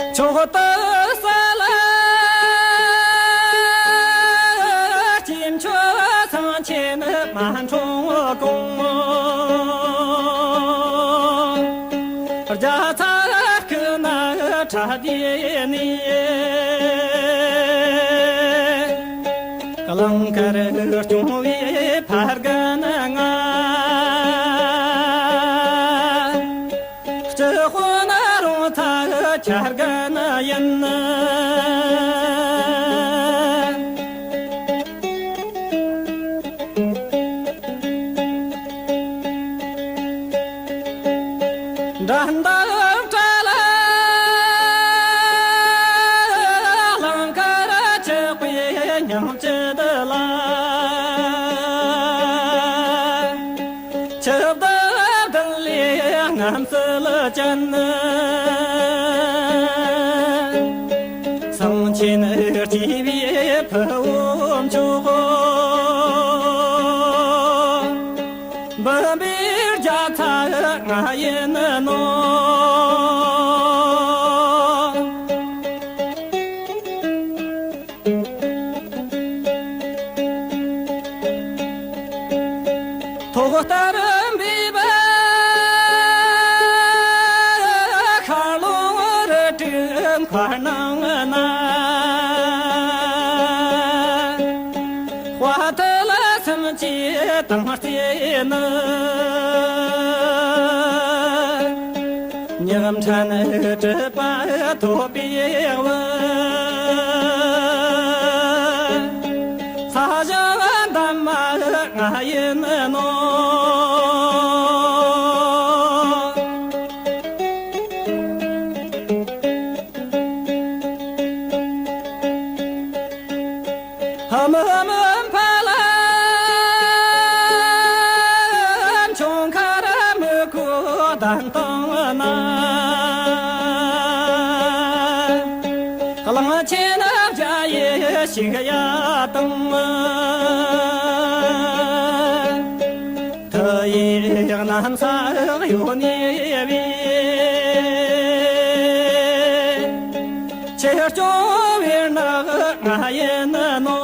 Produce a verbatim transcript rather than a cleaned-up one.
མཆོག་ཏུ་གསལ་ལ་སྐྱེས་མཆོག་སེང་ཆེན་མ་འཁྲུངས་གོང་། རྒྱ་ཚ་སྐུ་ན་ཕྲ་དེ་ནས། གླིང་དཀར་སྐྱོང་བའི་ཕ་རྒན་ང་། སྤྱི་དཔོན་རོང་ཚ་ཁྱ་རྒན་ཡིན། འགྲན་ཟླ་བྲལ་གླིང་དཀར་ཆགས་པའི་ཉིན་བཅུ་དུ་ལ། ཆུ་བདག་བདུད་ལས་རྔམ་བརྩེ་ཅན། སེང་ཆེན་སྐྱེས་པའི་ཕུ་བོ་མཆོག། འབུམ་པའི་རྒྱ་ཚ་ང་ཡིན་ནོ། ཐོག་ལྟར་འབེབས་པ་ཤར་ལུང་རི་དྲུག་མཁར་ནང་ན། དཔའ་ཐུལ་སེམས་ཀྱི་དྭངས་རྩེ་ནི། ཉག་ཕྲན་གྲུབ་པ་ཐོབ་པའི་བུ། ས་གཞི་འདབ་མ་ང་ཡིན་ནོ། ཧམ་ཧམ་ཕ་ལམ་ཆུང་ཁར་མི་ཁུ་གདན་བཏང་ན། གླང་ཆེན་རྒྱ་ཡི་ཞིག་ཡ་དང་། དུ་ཡི་གནམ་ས་གཡོ་ནས་བས། ཆེར་སྐྱོང་བའི་ནགས་ང་ཡིན་ནོ།